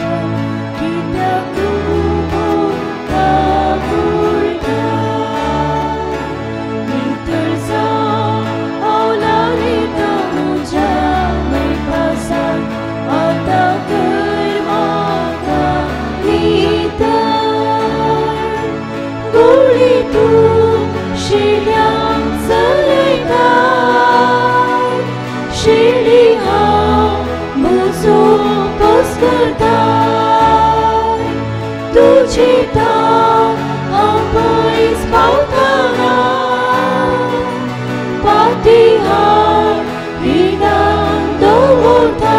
परमेश्वर कित्याक तूं काकुळटा नितळ जाव हांव लायता म्हज्या मेळपासान आतां कर म्हाका नितळ गोळी तूं शिड्यांक चलयता शिडी हांव म्हजो पोस करता तुजी तांक हांव पयस पावतना पाती हांव रिणान दवरता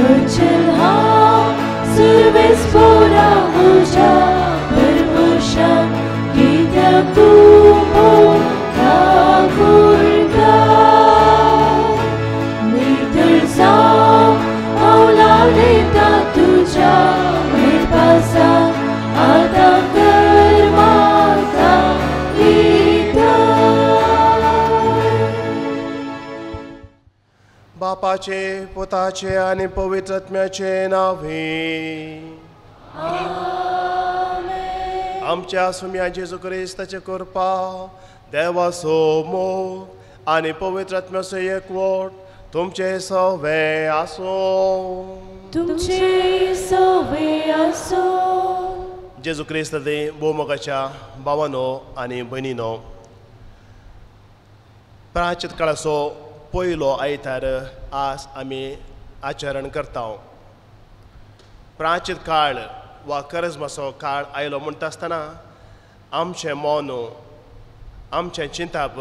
अडचल हांव सुरवेस पोरा म्हज्या परमेश्वर कित्याक तूं काकुळटा नितळ जाव हांव लायता तुज्या मेळपासान आतां कर म्हाका नितळ. बापाचे पुताचे आनी पवित्र आत्म्याचे नांवे. आमच्या सुम्या जेजू क्रिस्ताचे कृपा देवाचो मोग आनी पवित्र आत्म्याचो एकवट तुमचे सवे आसूं. तुमचे सवे आसूं. जेजू क्रिस्त दे भोवमोगाच्या भावानो आनी भयणीनो, प्राचीन काळाचो पयलो आयतार आज आमी आचरण करता. प्राचीन काळ वा करजमाचो काळ आयलो म्हणटा आसतना आमचें मन आमचें चिंताप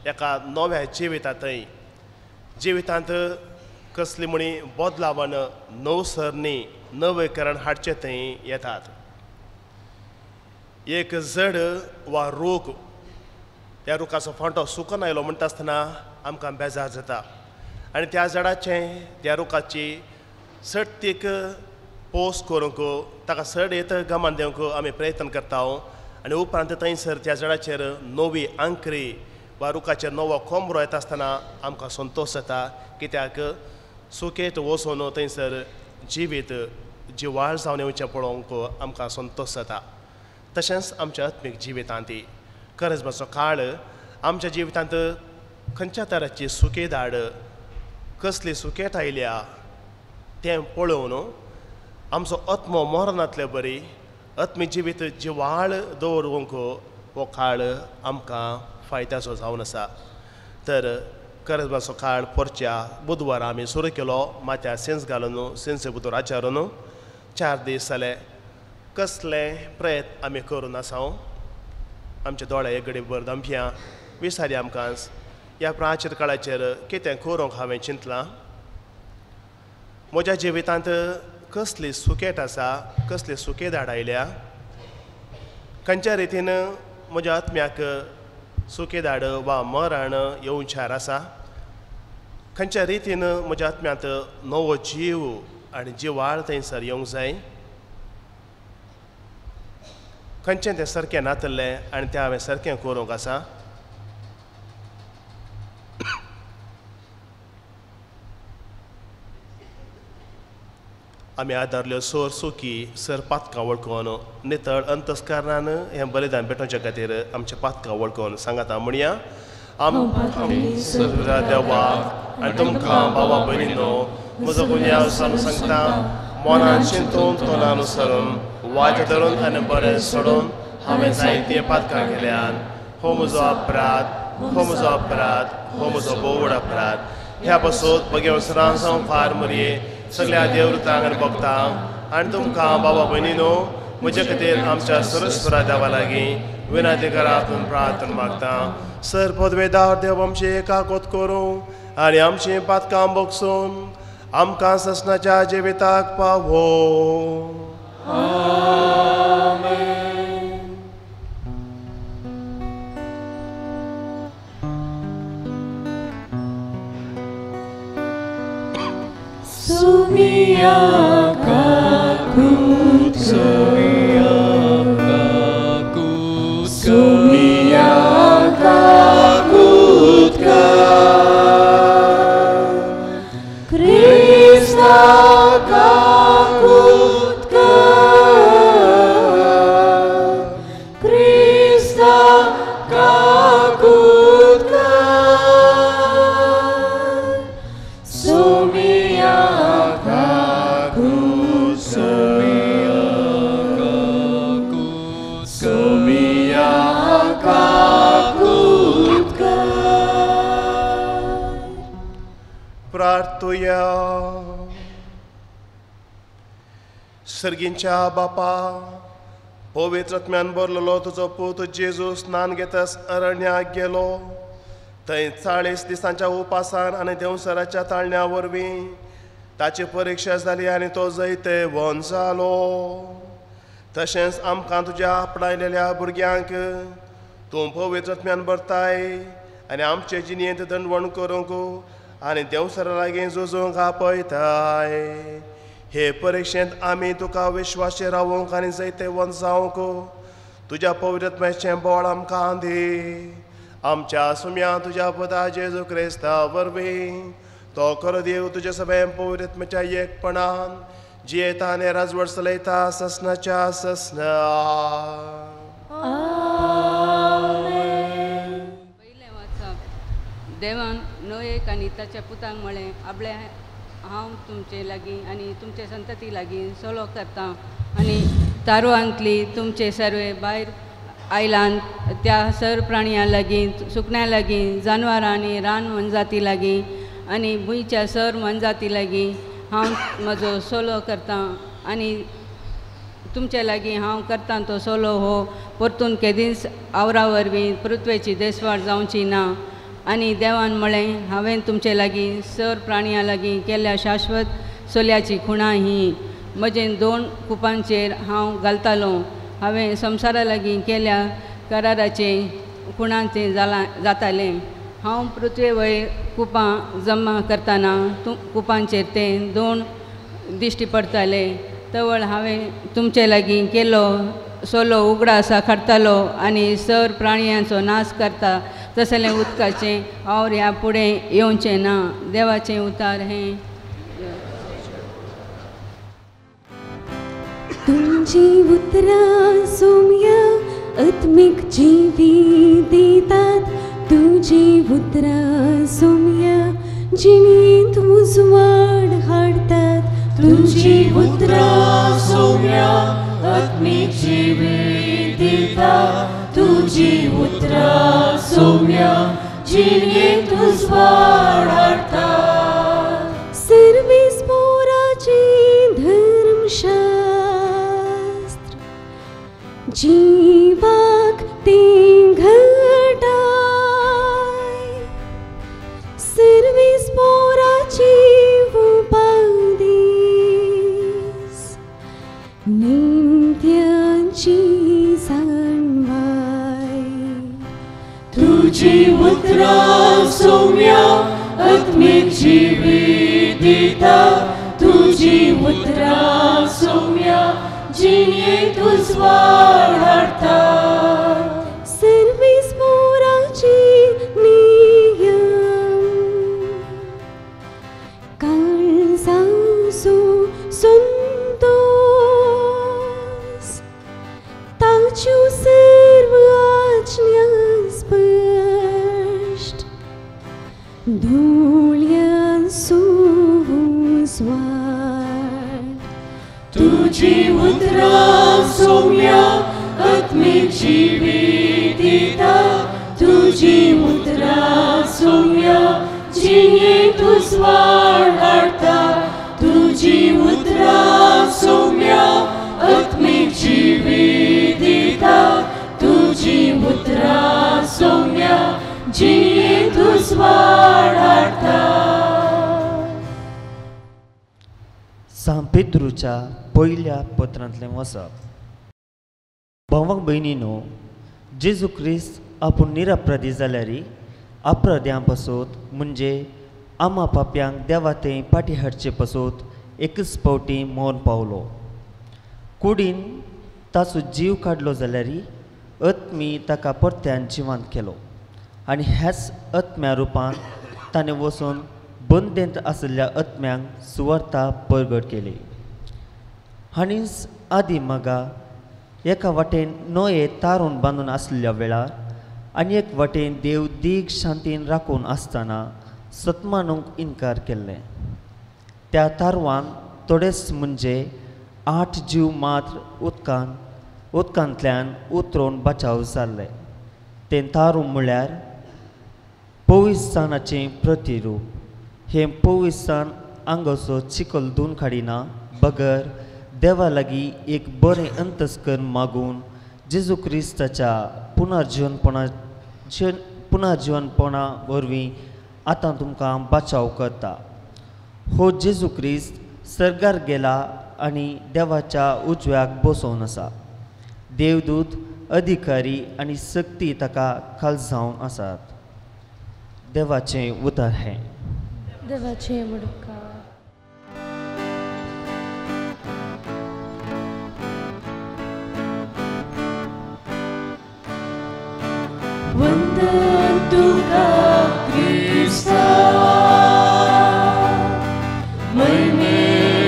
एका नव्या जिवितांतय जिवितांत कसली म्हणी बदलावन नवसरणी नवेकरण हाडचें थंय येतात. एक जड वा रूख त्या रुखाचो फांटो सुकून आयलो म्हणटा आसतना आमकां बेजार जाता आनी त्या झाडाचें त्या रुखाची सट्टीक पोस करूंक ताका चड येत गमान दिवंक आमी प्रयत्न करता आनी उपरांत थंयसर त्या झाडाचेर नवी आंकरी वा रुखाचेर नवो कोंबरो येता आसतना आमकां संतोश जाता. कित्याक सुकेत वचून थंयसर जिवीत जिवाळ जावन येवचें पळोवंक आमकां संतोश जाता. तशेंच आमच्या आत्मीक जिवितांत करजमाचो काळ आमच्या जिवितांत खंयच्या तराची सुकेदाड कसली सुकेत आयल्या तें पळोवन आमचो आत्मो मरणांतले बरी आत्मीक जिवीत जिवाळ दवरूंक हो काळ आमकां फायद्याचो जावन आसा. तर करजमाचो काळ पोरच्या बुधवारा आमी सुरू केलो माथ्यार सेंस घालून सेंसे बुधवार आचारून 4 दीस जाले. कसले प्रयत्न आमी करून आसा आमच्या दोळे एक घडी भर दमप्यां विसारी आमकां ह्या प्राचीन काळाचेर कितें करूंक हांवें चिंतलां. म्हज्या जिवितांत कसली सुकेट आसा कसली सुकेदाड आयल्या खंयच्या रितीन म्हज्या आत्म्याक सुकेदाड वा मरण येवच्यार आसा खंयच्या रितीन म्हज्या आत्म्यांत नवो जीव आनी जिवाळ थंयसर येवंक जाय खंयचें तें सारकें नातलें आनी तें हांवें सारकें करूंक आसा. आमी आदारल्यो सोर सुकी सर पातकां वळखून नितळ अंतस्कारणान हें बलिदान भेटोवच्या खातीर आमच्या पातकां वळखून सांगाता म्हणया. आम देवा आनी तुमकां बाबा भयणीनो म्हजो गुन्यांव सांगता मनान चिंतून तोंडान अनुसरून वायट धरून आनी बरें सोडून हांवें जायतीं पातकां केल्यान. हो म्हजो अपराध हो म्हजो अपराध हो म्हजो भोव अपराध. ह्या पासून बगेवन सरां जावं फार मरये सगळ्या देवृतांक आनी भक्तांक आनी तुमकां बाबा भयणीनो म्हजे खातीर आमच्या सरस्वरा देवा लागीं विनंती करात म्हूण प्रार्थना मागता. सर पदवेदार देव आमची एकाकोत करूं आनी आमची पातकां बगसून आमकां ससनाच्या जिविताक पावो. Sumia kakut, sumia kakut, sumia kakut ka Krista करुया. सर्गींच्या बापा, पवित्र आत्म्यान भरलेलो तुजो पूत जेजू स्नान घेतस अरण्याक गेलो. थंय 40 दिसांच्या उपासान आनी देवसराच्या ताळण्या वरवीं ताची परिक्षा जाली आनी तो जैतवंत जालो. तशेंच आमकां तुज्या आपणायलेल्या भुरग्यांक तूं पवित्र आत्म्यान भरताय आनी आमचे जिणेंत दंडवण करूंक आनी देवसरा लागीं झुजूंक आपयताय. हे परिक्षेंत आमी तुका विश्वासी रावूंक आनी जैतवंत जावंक तुज्या पवित्र आत्म्याचें बळ आमकां दी. आमच्या सुम्या तुज्या पुता जेजू क्रिस्ता वरवीं तो खरो देव तुज्या सगळ्या पवित्र आत्म्याच्या एकपणान जियेता आनी राजवट चलयता ससनाच्या ससना. पयलें वाचप. देवान नोयेक आनी ताच्या पुतांक म्हळें, आपले हांव तुमचे लागीं आनी तुमचे संतती लागीं सोलो करतां आनी तारवांतली तुमचे सर्वे भायर आयलांत त्या सर प्राणयां लागीं, सुकण्यां लागीं, जानवरां आनी रान मनजाती लागीं आनी भुंयच्या सर मनजाती लागीं हांव म्हजो सोलो करतां आनी तुमचे लागीं हांव करतां तो सोलो हो परतून केदींच आवरा वरवीं पृथ्वेची देसवाड जावची ना. आनी देवान म्हळें, हांवें तुमचे लागीं सर प्राणयां लागीं केल्ल्या शाश्वत सोल्याची खुणां ही. म्हजें 2 कुपांचेर हांव घालतालो. हांवें संवसारा लागीं केल्या कराराचें खुणांचें जालां जातालें. हांव पृथ्वे वयर कुपां जमा करतना कुपांचेर तें 2 दिश्टी पडताले. तवळ हांवें तुमचे लागीं केलो सोलो उगडासा काडटालो आनी सर प्राणयांचो नाश करता तसलें उदकाचें और ह्या फुडें येवचें ना. देवाचें उतार हें. तुमची उतरां सोम्या आत्मीक जिवी दितात. तुजी उतरां सोम्या जिणेंत उजवाड हाडटात. तुजी उतरां सोम्या आत्मीक जिवी दितात. तुजी उतरां सोम्या जिणेंत उजवाड हाडटात. सर्वीस पोराचे धर्मशास्त्र जीवाक तें घटाय. सर्वीस पोराची उपादीस निमत्यांची जाणवाय. तुजी उतरां सोम्या आत्मीक जिवी दिता. तुजी उतरां सोम्या जिणेंत उजवाड हाडटा. सर्वीस मोराची नियम काळजाचो संतोस ताच्यो सर्व आज्ञा स्पश्ट धुळ्यांचो उजवाड. तुजी उतरां सोम्या आत्मीक जिवी दिता. तुजी उतरां सोम्या जिणेंत उजवाड हाडटा. तुजी उतरां सोम्या आत्मीक जिवी दिता. तुजी उतरां सोम्या जिणेंत उजवाड हाडटा. सांत पेद्रूच्या पयल्या पत्रांतलें वचप. भावां भयणीनो, जेजू क्रिस्त आपूण निरपराधी जाल्यार अपराध्यां पासत म्हणजे आमा पाप्यांक देवा थंय फाटीं हाडचे पासत एकच फावटी मरण पावलो. कुडीन ताचो जीव काडलो जाल्यार आत्मी ताका परत्यान जिवंत केलो आनी ह्याच आत्म्या रुपान ताणें वचून बंदेंत आशिल्ल्या आत्म्यांक सुवार्ता परगट केली. हाणीच आदी मगा एका वाटेन नोये तारून बांदून आसलेल्या वेळार आनी एक वाटेन देव दीग शांतीन राखून आसतना सतमानूंक इनकार केल्लें. त्या तारवान थोडेच म्हणजे 8 जीव मात्र उदकांतल्यान उतरून बचाव जाल्ले. तें तारू म्हळ्यार पवित्रसाणाचें प्रतिरूप. हें पवित्रसाण आंगाचो चिखल धुवन काडिना बगर देवा लागीं एक बरें अंतस्करण मागून जेजू क्रिस्ताच्या पुनर्जिवनपणा वरवीं आतां तुमकां बचाव करता. हो जेजू क्रिस्त सर्गार गेला आनी देवाच्या उजव्याक बसोवन आसा. देवदूत अधिकारी आनी शक्ती ताका खाल जावन आसात. देवाचें उतर हें. देवाचें मुडका. वंदन तुका क्रिस्ता महिमे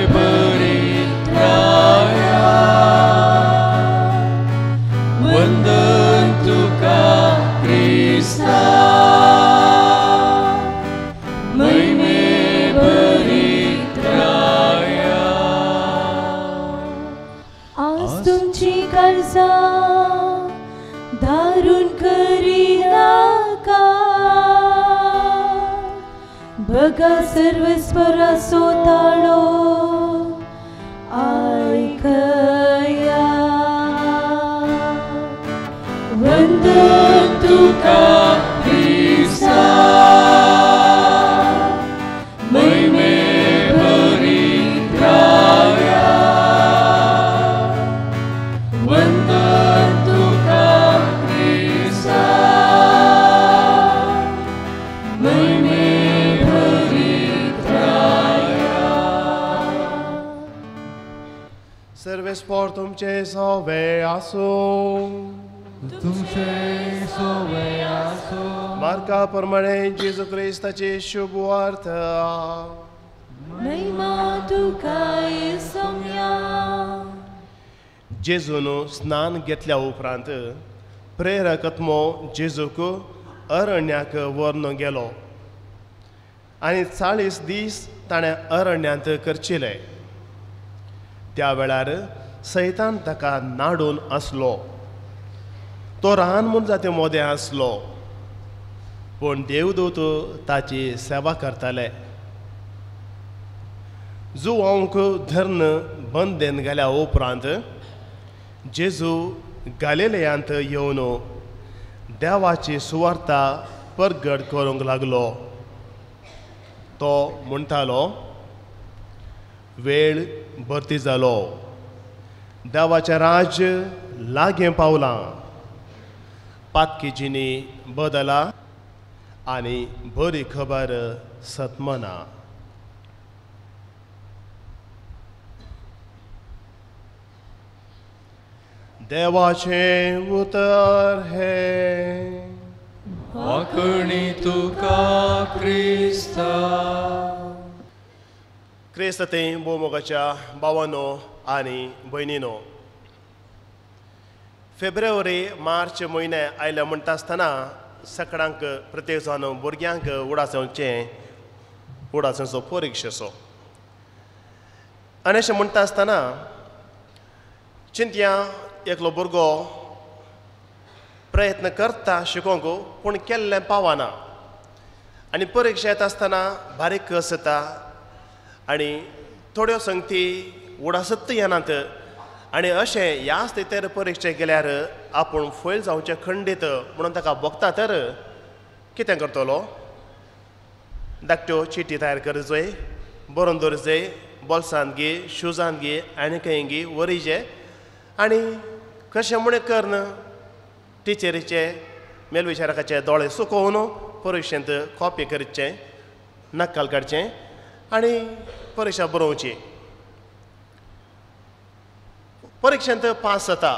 भरित्राया, वंदन तुका क्रिस्ता महिमे भरित्राया. आज तुमची गरजा दारून करिनाका, बघा सर्वस्वराचो ताळो आयकया. वंदन तुका क्रिस्ता महिमे भरित्राया, वंदन तुका क्रिस्ता महिमे भरित्राया. सर्वेस्पोर तुमचे सवे आसूं. तुमचे सवे आसूं. मार्का प्रमाणे जेजू क्रिस्ताची शुभ वार्ता. महिमा तुका सोम्या. जेजून स्नान घेतल्या उपरांत प्रेरक आत्मो जेजूक अरण्याक व्हरून गेलो आनी 40 दीस ताणें अरण्यांत करचिले. त्या वेळार सैतान ताका नाडून आसलो. तो रान मनजाती मोदें आसलो, पूण देवदूत ताची सेवा करताले. जुवांक धਰਨ बंदेन गेल्या उपरांत जेजू गालिलेयांत येवन देवाची सुवार्ता परगट करूंक लागलो. तो म्हणटालो, वेळ भरती जालो, देवाचें राज्य लागीं पावलां. पातकी जिणी बदला आनी बरी खबर सतमना. देवाचें उतर हें. वांकणी तुका क्रिस्ता. क्रिस्त थंय भोवमोगाच्या भावानो आनी भयणीनो, फेब्रुवारी मार्च म्हयने आयले म्हणटा आसतना सगळ्यांक प्रत्येक जाण भुरग्यांक उडासचें उडासचो परिक्षेचो. आनी अशें म्हणटा आसतना चिंतया एकलो भुरगो प्रयत्न करता शिकोवंक, पूण केल्लें पावना आनी परिक्षा येता आसतना बारीक कस येता आनी थोड्यो संगती उडासत येनात आनी अशें ह्या स्थितीर परिक्षेक गेल्यार आपूण फैल जावचें खंडीत म्हणून ताका भोगता. तर कितें करतलो? धाकट्यो चिटी तयार करचोय, बरोवन दवरचोय, बोल्सांत घे, शुजांत घे आनी खंय घे वरीचे आनी कशें म्हण करन टिचरीचे मेलविचारकाचे दोळे सुकोवन परिक्षेंत कॉपी करचें, नक्कल काडचें आनी परिक्षा बरोवची. परिक्षेंत पास जाता,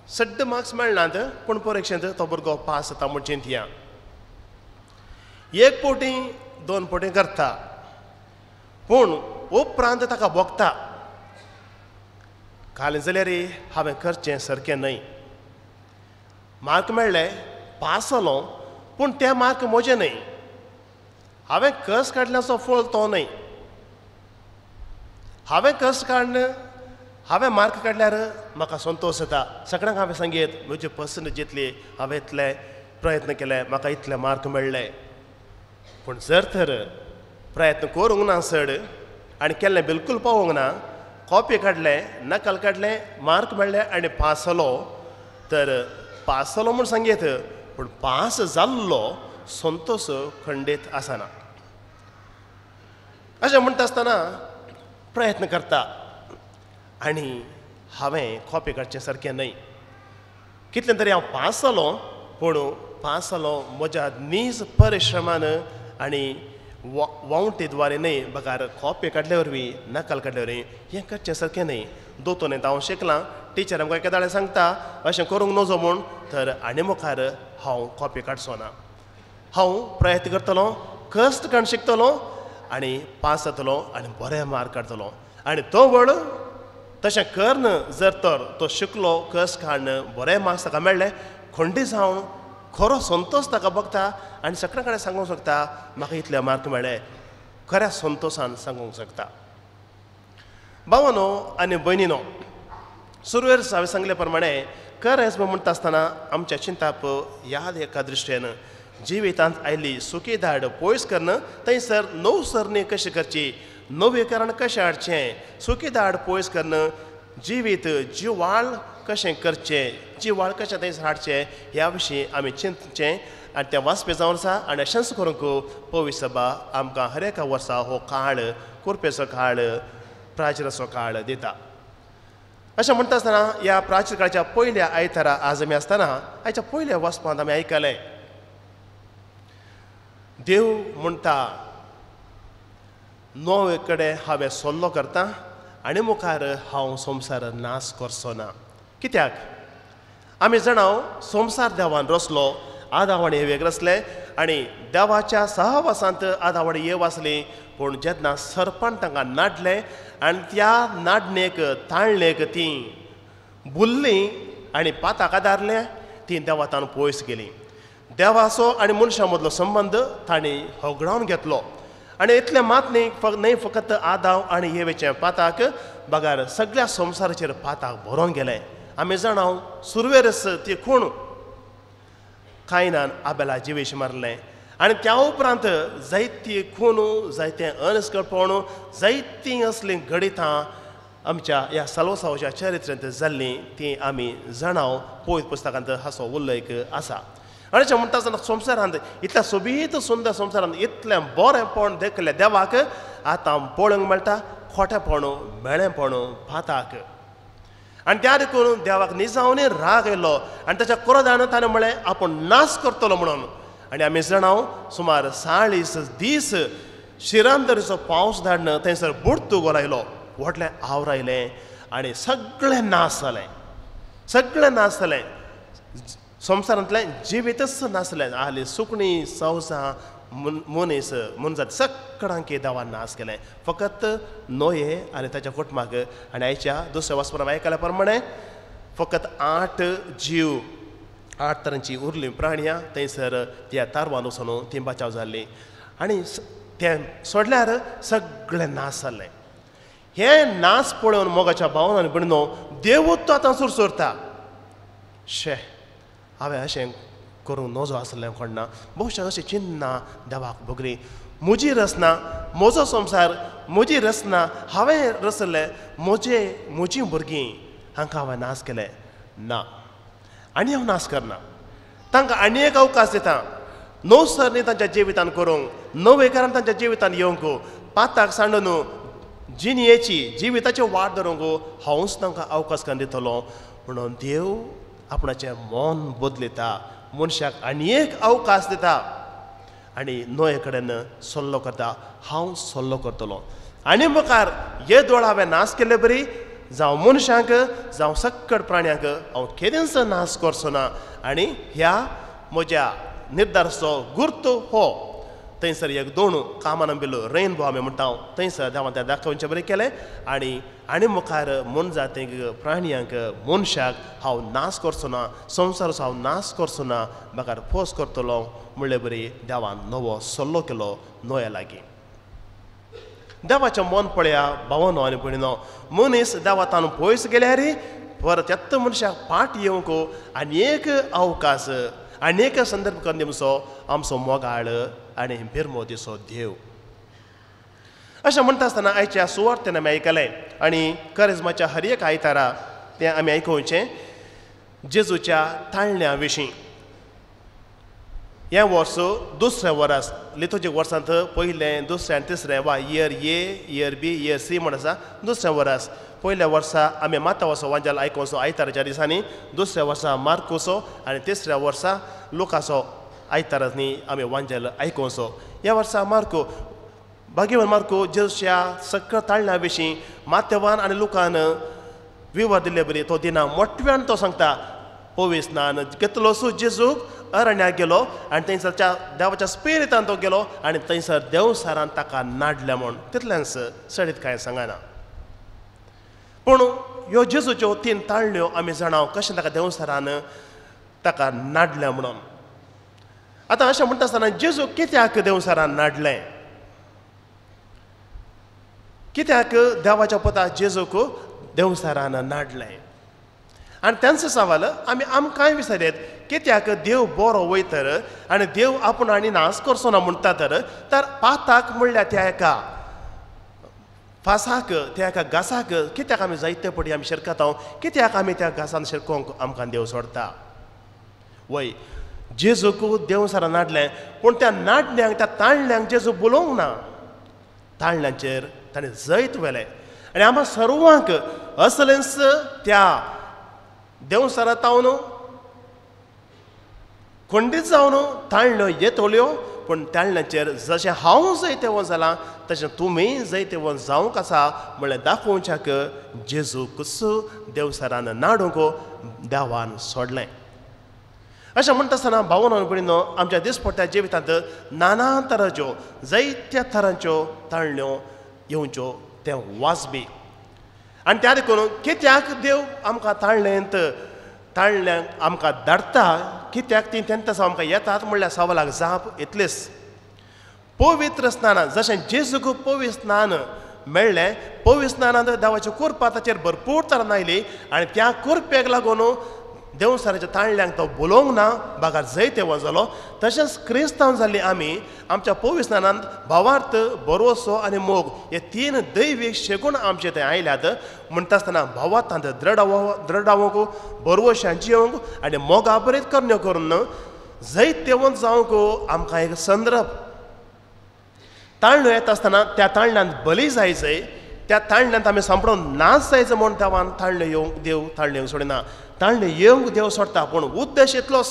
सड्ड मार्क्स मेळनात पूण परिक्षेंत तो भुरगो पास जाता म्हूण चिंतया. एक पवटी दोन पवटी करता पूण उपरांत ताका भोगता, घालें जाल्यार हांवें करचें सारकें न्हय. मार्क मेळ्ळे, पास जालो, पूण ते मार्क म्हजे न्हय, हांवें कस काडल्याचो फळ तो न्हय. हांवें कस काडन हांवें मार्क काडल्यार म्हाका संतोश जाता. सगळ्यांक हांवें सांगीत म्हजी पर्संटेज जितली, हांवें इतले प्रयत्न केले, म्हाका इतले मार्क मेळ्ळे. पूण जर तर प्रयत्न करूंक ना चड आनी केल्लें बिलकूल पावोंक ना, कॉपी काडलें, नकल काडलें, मार्क मेळ्ळे आनी पास जालो, तर पास जालो म्हूण सांगयत पूण पास जाल्लो संतोश खंडीत आसना. अशें म्हणटा आसतना प्रयत्न करता आनी हांवें कॉपी काडचें सारकें न्हय, कितलें तरी हांव पास जालो पूण पास जालो म्हज्या नीज परिश्रमान आनी वावटे द्वारे न्हय, बगार कॉपी काडले वरवीं, नकल काडले वरवीं हें करचें सारकें न्हय. दोतोर हांव शिकलां, टिचर आमकां एकादाळे सांगता अशें करूंक नजो म्हूण, तर आनी मुखार हांव कॉपी काडचो ना, हांव प्रयत्न करतलो, कश्ट काडून शिकतलो आनी पास जातलो आनी बरे मार्क काडटलो. आनी तो व्हड तशें करून जर तर तो शिकलो, कश्ट काडून बरे मार्क्स ताका मेळ्ळे, खंडी जावन खरो संतोश ताका बघता आनी सगळे कडेन सांगूंक शकता म्हाका इतले मार्क मेळ्ळे, खऱ्या संतोशान सांगूंक शकता. भावानो आनी भयणीनो, सुरवेर हांवें सांगले प्रमाणे करेज्म म्हणटा आसतना आमच्या चिंताप याद एका दृश्टेन जिवितांत आयली सुकी धाड पयस करून थंयसर नवसरणी कशी करची, नवीकरण कशें हाडचें, सुकी धाड पयस करून जिवीत जिवाळ कशें करचें, जिवाळ कशें थंयसर हाडचें ह्या विशीं आमी चिंतचें आनी तें वाचपी जावन आसा. आनी अशेंच करूंक पवित्र सभा आमकां हर एका वर्सा हो काळ, कुरपेचो काळ, प्राचिराचो काळ दिता. अशें म्हणटा आसतना ह्या प्राचीन काळच्या पयल्या आयतारा आज आमी आसतना आयच्या पयल्या वाचपांत आमी आयकलें, देव म्हणटा णव कडेन हांवें सल्लो करता आनी मुखार हांव संवसार नाश करचो ना. कित्याक आमी जाणां संवसार देवान रचलो, आदाव आनी हेवेक रचलें आनी देवाच्या सहवासांत आदाव आनी येव आसली, पूण जेन्ना सर्पान तांकां नाडलें आनी त्या नाडणेक ताळणेक तीं बुल्लीं आनी पाताक आदारलें, तीं देवातान पयस गेलीं. देवाचो आनी मनशां मदलो संबंद तांणी होगडावन घेतलो आनी इतलें मात न्हय फकत आदाव आनी येवेचें पाताक बगार सगळ्या संवसाराचेर पाताक भरोन गेलें. आमी जाणां सुरवेरच ती खूण कायनान आबेला जिवेश मारलें आनी त्या उपरांत जायती खून, जायतें अनस्कळपण, जायतीं असलीं घडितां आमच्या ह्या साल्वासांवाच्या चरित्रेंत जाल्लीं तीं आमी जाणां. पवित्र पुस्तकांत हाचो उल्लेख आसा. आनी अशें म्हणटा आसतना संवसारांत इतल्या सोबीत सुंदर संवसारांत इतलें बरेंपण देखलें देवाक आतां पळोवंक मेळटा खोटेपण, मेळेपण, पाताक. आनी त्या देखून देवाक निजावन राग आयलो आनी ताच्या क्रोधान ताणें म्हणलें आपूण नाश करतलो म्हणून. आनी आमी जाणां सुमार 40 दीस शिरांदरीचो पावस धाडून थंयसर बुडतू गोलायलो, व्हडलें आवर आयलें आनी सगळें नाश जालें, सगळें नाश जालें. संवसारांतलें जिवीतच नासलें, आहली सुकणीं, सवसां, मनीस, मनजात सगळ्यांक देवान नाश केलें, फकत नोये आनी ताच्या कुटुंबाक. आनी आयच्या दुसऱ्या वाचपा आयकल्या प्रमाणे फकत 8 जीव, 8 तरांची उरलीं प्राणयां थंयसर त्या तारवान वचून तीं बचाव जाल्लीं आनी तें सोडल्यार सगळें नाश जालें. हें नाश पळोवन मोगाच्या भावन आनी भयणीनो देवूच तो आतां सुरसुरता, शे हांवें अशें करूंक नजो आसलें कोणना, बहुशा अशीं चिन्नां देवाक भोगली, म्हजी रचना, म्हजो संवसार, म्हजी रचना हांवें रचलें, म्हजे म्हजीं भुरगीं हांकां हांवें नाश केलें ना आनी हांव नाश करना, तांकां आनी एक अवकाश दिता नवसरणी तांच्या जिवितान करूंक, नवेकरण तांच्या जिवितान येवंक, पाताक सांडून जिणयेची जिविताची वाट धरूंक हांवूच तांकां अवकाश करून दितलो म्हणून देव आपणाचें मन बदलिता, मनशाक आनी एक अवकाश दिता आनी नोये कडेन सल्लो करता, हांव सल्लो करतलो आनी मुखार हे दोळ हांवें नाश केल्ले बरी जावं मनशांक जावं सक्कड प्राण्यांक हांव केदेंच नाश करचो ना. आनी ह्या म्हज्या निर्धाराचो गुर्त हो थंयसर एक दोन कामान बिलो रेनबो आमी म्हणटा थंयसर देवान तें दाखोवचें बरें केलें आनी आनी मुखार मनजातींक, प्राण्यांक, मनशाक हांव नाश करचो ना, संवसाराचो हांव नाश करचो ना, म्हाका फोस करतलो म्हणले बरी देवान नवो सल्लो केलो नोया लागीं. देवाचें मन पळया भावनो आनी भयणीनो, मनीस देवातान पयस गेल्यार परत येत्त मनशाक पाट येवंक आनी एक अवकाश आनी एक संदर्भ करून दिवचो आमचो मोगाळ आनी भिरमोदीचो देव. अशें म्हणटा आसतना आयच्या सुवार्तेन आमी आयकलें आनी करिज्माच्या हर एक आयतारा तें आमी आयकुचें जेजूच्या ताळण्या विशीं. हें वर्स दुसरें वर्स लितोजीक वर्सांत पयलें दुसरें आनी तिसरें वा year A year B year C म्हण आसा. दुसरें वर्स पयल्या वर्सा आमी मातावाचो वांजाल आयकुचो आयताराच्या दिसांनी, दुसऱ्या वर्सा मार्कुसो आनी तिसऱ्या वर्सा लुकाचो आयतारांनी आमी वांजाल आयकुचो. ह्या वर्सा मार्को भाग्यवान मार्को जेजूच्या सगळ्या ताळण्या विशीं माथ्यावान आनी लुकान विवर दिल्ले बरी तो दिना मोटव्यान तो सांगता. पवित्र स्नान घेतलो जेजूक अरण्याक गेलो आनी थंयसरच्या देवाच्या स्पिरितान तो गेलो आनी थंयसर देवसारान ताका नाडलें म्हूण तितल्यान सडीत कांय सांगना. पूण ह्यो जेजूच्यो तीन ताळण्यो आमी जाणा कशें ताका देवसारान ताका नाडलें म्हणून. आतां अशें म्हणटा आसतना जेजू कित्याक देवसारान नाडलें, कित्याक देवाच्या पुता जेजूक देवसारान नाडलें? आनी तेंचो सवाल आमी आमकांय विचारयत कित्याक देव बरो वयतर आनी देव आपूण आनी नाश करचो ना म्हणटा तर पाताक म्हणल्यार त्या एका फासाक त्या एका घासाक कित्याक आमी जायते पटी आमी शिरकता, कित्याक आमी त्या घासान शिरकोंक आमकां देव सोडता? वय जेजूक देवसारान नाडलें पूण त्या नाडल्यांक त्या ताळण्यांक जेजू बोलोवंक ना, ताळण्यांचेर ताणें जैत व्हेलें. आनी आमकां सर्वांक असलेंच त्या देवसारा तावन खंडीत जावन ताळण्यो येतल्यो पूण ताळण्याचेर जशें हांव जैतेवंत जालां तशें तुमी जैतेवंत जावंक आसा म्हणल्यार दाखोवच्याक जेजूकच देवसारान नाडूंक देवान सोडलें. अशें म्हणटा आसतना भावनो भयणीनो आमच्या दिसपट्ट्या जिवितांत नाना तरांच्यो जायत्या तरांच्यो ताळण्यो येवच्यो तें वाजबी. आनी त्या देखून कित्याक देव आमकां ताळण्यांत ताळण्यांक आमकां धाडटा, कित्याक ती तेंतस आमकां येतात म्हणल्यार सवालाक जाप इतलीच. पवित्र स्नानान जशें जेजूक पवित्र स्नान मेळ्ळें, पवित्र स्नानान देवाची कृपा ताचेर भरपूर तरान आयली आनी त्या कृपेक लागून देवसाराच्या ताळण्यांक तो बोलोवंक ना बागार जैतेवंत जालो. तशेंच क्रिस्तांव जाल्ली आमी आमच्या पवित्र स्नानांत भावार्थ भरवसो आनी मोग हे तीन दैवीक शेगूण आमचे थंय आयल्यात. म्हणटा आसतना भावार्थांत द्रडावंक भरवशान जियोवंक आनी मोगा बरेच करण्यो करून जैतेवंत जावंक आमकां एक संदर्भ. ताळण्यो येता आसतना त्या ताळण्यांत बली जायचय, त्या ताळण्यांत आमी सांपडून नाच जायचो म्हूण देवान ताळण्यो येवंक देव ताळण्यो येवंक सोडिना, ताळण्यो येवंक देव सोडटा. पूण उद्देश इतलोच,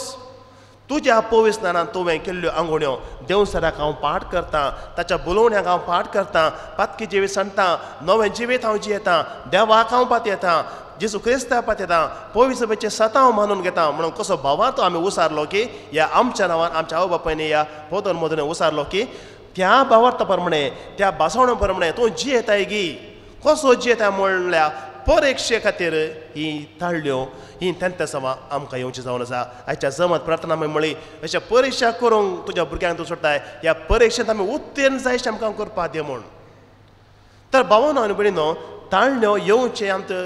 तुज्या पवित्र स्नानान तुवें केल्ल्यो आंगोण्यो देवसराक हांव पाठ करतां, ताच्या बोलोवण्याक हांव पाठ करतां, पातकी जिवीत सांडटा, नवें जिवीत हांव जियेतां, देवाक हांव पातयेतां, जेजू क्रिस्ताक पातयेतां, पवित्र सभेचें सतां हांव मानून घेता म्हणून कसो भावार्थ आमी उसारलो की ह्या आमच्या नांवान आमच्या आवय बापायनी ह्या पोदन मोदने उसारलो की त्या भावार्था प्रमाणे त्या भासवणा प्रमाणे तूं जियेताय गी, कसो जियेताय म्हणल्यार परिक्षे खातीर ही ताळण्यो ही तेंतसवां आमकां येवची जावन आसा. आयच्या जमत प्रार्थना आमी म्हळी अशें परिक्षा करूंक तुज्या भुरग्यांक तूं सोडटाय, ह्या परिक्षेंत आमी उत्तीर्ण जायशें आमकां करपा दी म्हूण. तर भावानो आनी भयणीनो ताळण्यो येवचें आमकां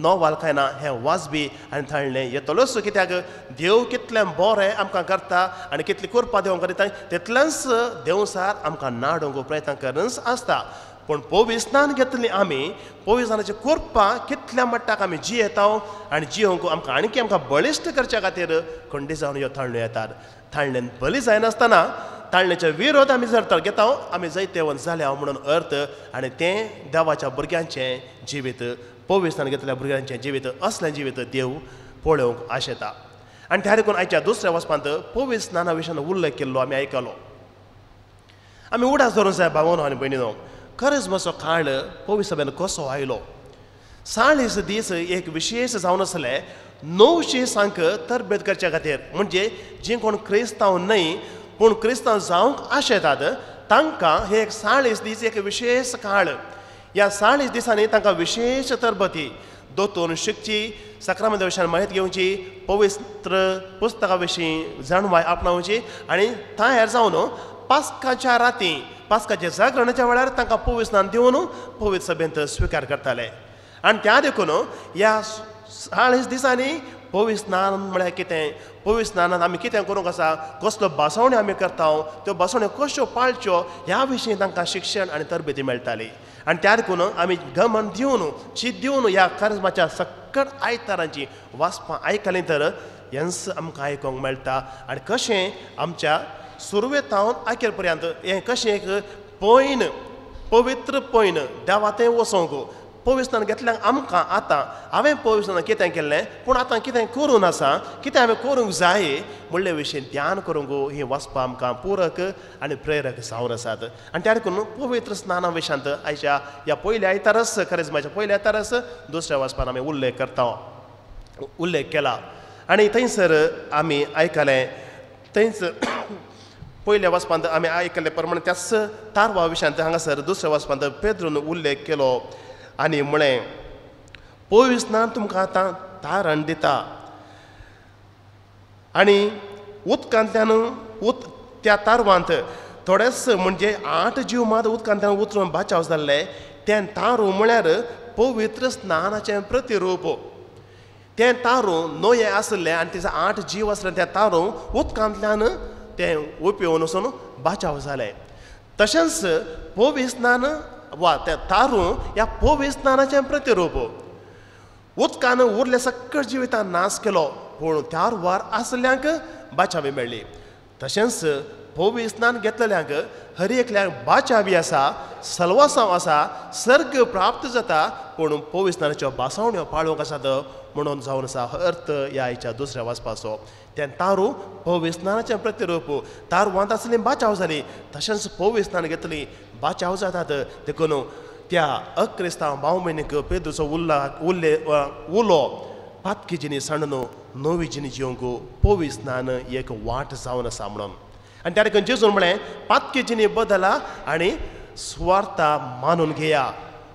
नवाल काय ना हें वाजबी आनी ताळणें येतलोच. कित्याक देव कितलें बरें आमकां करता आनी कितली कृपा देव आमकां दिता तितलेंच देवसार आमकां नाडूंक प्रयत्न करच आसता. पूण पवित्र स्नान घेतली आमी पवित्र स्नानाची कृपा कितल्या मट्टाक आमी जियेता आनी जियोवंक आमकां आणकी आमकां बळिश्ट करच्या खातीर खंडी जावन ह्यो ताळण्यो येतात. ताळण्यान बली जायनासतना ताळण्याचे विरोध आमी जर घेता आमी जैतेवंत जाल्या म्हणून अर्थ आनी तें देवाच्या भुरग्यांचें जिवीत पवित्र स्नान घेतल्या भुरग्यांचें जिवीत असलें जिवीत देव पळोवंक आशेता. आनी त्या देखून आयच्या दुसऱ्या वचपांत पवित्र स्नाना विशयान उल्लेख केल्लो आमी आयकलो. आमी उडास धरून जाय भावनो आनी भयणीनो, खरेंच मातसो काळ पवित्र सभेन कसो आयलो. 40 दीस एक विशेश जावन आसले 900 सांक तरबेत करच्या खातीर, म्हणजे जी कोण क्रिस्तांव न्हय पूण क्रिस्तांव जावंक आशेतात तांकां हे एक 40 दीस एक विशेश काळ. ह्या 40 दिसांनी तांकां विशेश तरबती दोतोन शिकची, साक्रामेंता विशयान म्हायती घेवची, पवित्र पुस्तका विशीं जाणवाय आपणावची आनी तयार जावन पास्काच्या राती पास्काच्या जागरणाच्या वेळार तांकां पवित्र स्नान दिवन पवित्र सभेंत स्विकार करताले. आनी त्या देखून ह्या 40 दिसांनी पवित्र स्नान म्हळ्यार कितें, पवित्र स्नानान आमी कितें करूंक आसा, कसलो भासवण्यो आमी करता, त्यो भासवण्यो कश्यो पाळच्यो ह्या विशीं तांकां शिक्षण आनी तरबेती मेळटाली. आनी त्या देखून आमी गमन दिवन शीत दिवन ह्या कारिज्माच्या सक्कड आयतारांची वाचपां आयकलीं तर हेंच आमकां आयकूंक मेळटा. आनी कशें आमच्या सुरवेतावन आखेर पर्यंत हें कशें एक पयन पवित्र पयन देवा थंय वचोंक पवित्र स्नान घेतल्यार आमकां आतां हांवें पवित्र स्नान कितें केल्लें पूण आतां कितें करून आसा, कितें हांवें करूंक जाय म्हणले विशीं ध्यान करूंक ही वाचपां आमकां पुरक आनी प्रेरक जावन आसात. आनी त्या देखून पवित्र स्नाना विशयांत आयच्या ह्या पयल्या आयतारच करिज्माच्या पयल्या आयतारच दुसऱ्या वाचपान आमी उल्लेख करता, उल्लेख केला. आनी थंयसर आमी आयकलें, थंयच पयल्या वाचपांत आमी आयकल्ले प्रमाणे त्याच तारवा विशयांत हांगासर दुसऱ्या वाचपांत पेद्रून उल्लेख केलो आनी म्हळें पवित्र स्नान तुमकां आतां तारण दिता आनी उदकांतल्यान त्या तारवांत थोडेच म्हणजे 8 जीव मात उदकांतल्यान उतरून बाचाव जाल्ले. तें तारू म्हळ्यार पवित्र स्नानाचें प्रतिरूप. तें तारू न्हंये आसलें आनी तेजे 8 जीव आसले, त्या तारू उदकांतल्यान तें उपेवन वचून बाचाव जालें. तशेंच पवित्र स्नान वा त्या तारू ह्या पवित्र स्नानाचें प्रतिरूप. उदकान उरले सक्कड जिवितान नाश केलो पूण तारवार आसल्यांक बाचावी मेळ्ळी. तशेंच पवित्र स्नान घेतलेल्यांक हर एकल्यांक बाचावी आसा, सलवासांव आसा, सर्ग प्राप्त जाता पूण पवित्र स्नानाच्यो भासावण्यो पाळूंक आसात म्हणून जावन आसा अर्थ ह्या आयच्या दुसऱ्या वाचपाचो. तें तारू पवित्र स्नानाचें प्रतिरूप. तारवांत आसली बाचाव जाली, तशेंच पवित्र स्नान घेतली बाचाव जातात. देखून त्या अक्रिस्तांव भाव भयणीक पेद्रूचो उलो पातकी जिणी सांडून नवी जिणी जिवंक पवित्र स्नान एक वाट जावन आसा म्हणून. आनी त्या देखून जेजून म्हळें पातकी जिणी बदला आनी सुवार्ता मानून घेया.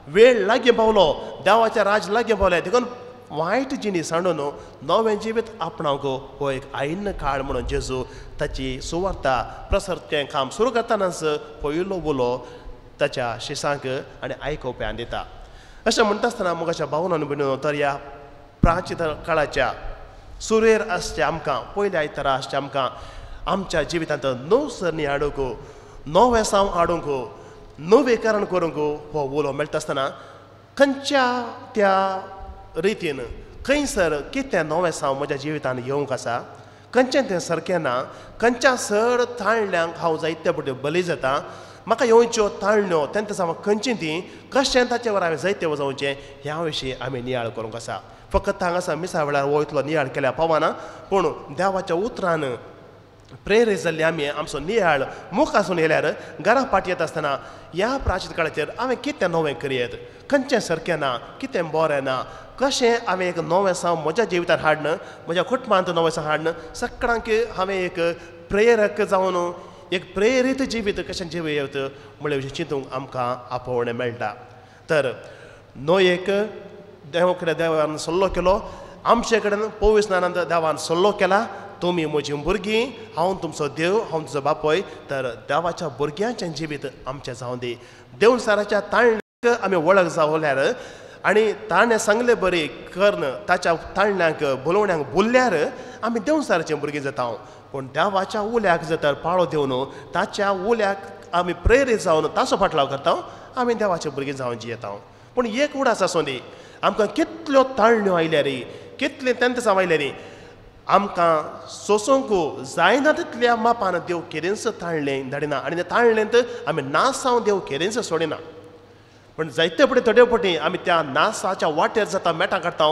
वेळ लागीं पावलो, देवाचें राज लागीं पावलें, देखून वायट जिणी सांडून नवें जिवीत आपणावंक हो एक आयिन्न काळ म्हणून जेजू ताची सुवार्ता प्रसरचें काम सुरू करतनाच पयलो उलो ताच्या शिसांक आनी आयकुप्यान दिता. अशें म्हणटा आसतना मोगाच्या भावनान भयणीनो तर ह्या प्राचीन काळाच्या सुरेर आसच्या आमकां पयल्या आयतारा आसच्या आमकां आमच्या जिवितांत नव सरणी हाडूंक, नवें साव हाडूंक, नवेकरण करूंक हो उलो मेळटा आसतना खंयच्या त्या रितीन खंयसर कितें नवें साव म्हज्या जिवितान येवंक आसा, खंयचें तें सारकें ना, खंयच्या सड ताळण्यांक हांव जायते फावटी बली जाता, म्हाका येवच्यो ताळण्यो तेंकां साव खंयची ती कशें ताचे वर हांवें जायते जावचें ह्या विशीं आमी नियाळ करूंक आसा. फकत हांगासर मिसा वेळार हो इतलो नियाळ केल्यार पावना पूण देवाच्या उतरान प्रेरीत जाल्ली आमी आमचो नियाळ मुखासून येयल्यार घरा फाटी येता आसतना ह्या प्राचीन काळाचेर हांवें कितें नवें करयेत, खंयचें सारकें ना, कितें बरें ना, कशें हांवें एक नवें साव म्हज्या जिवितांत हाडन, म्हज्या कुटुंबांत नवें साव हाडन सगळ्यांक हांवें एक प्रेरक जावन एक प्रेरीत जिवीत कशें जिवयत म्हणले विशीं चिंतूंक आमकां आपोवणें मेळटा. तर न्हय एक देवा कडेन देवान सल्लो केलो, आमचे कडेन पवित्र स्नानांत देवान सल्लो केला, तुमी म्हजीं भुरगीं, हांव तुमचो देव, हांव तुजो बापूय. तर देवाच्या भुरग्यांचें जिवीत आमचें जावं दी. देवसाराच्या ताळण्याक आमी वळख जावल्यार आनी ताणें सांगले बरी कर्ण ताच्या ताळण्यांक बोलोवण्यांक बोल्ल्यार आमी देवसाराचीं भुरगीं जाता. पूण देवाच्या उल्याक जर तर पाळो दिवन ताच्या उल्याक आमी प्रेरीत जावन ताचो फाटलाव करता, आमी देवाच्या भुरगीं जावन जियेता. पूण एक उडास आसूं दी, आमकां कितल्यो ताळण्यो आयल्यार, कितलीं तेंतसां आयल्यार आमकां सोसूंक जायना तितल्या मापान देव केदेंच ताळणें धाडिना आनी त्या ताळणेंत आमी नासांव देव केदेंच सोडिना. पूण जायते फुडें थोडे फावटी आमी त्या नासाच्या वाटेर जाता मेटां काडटा,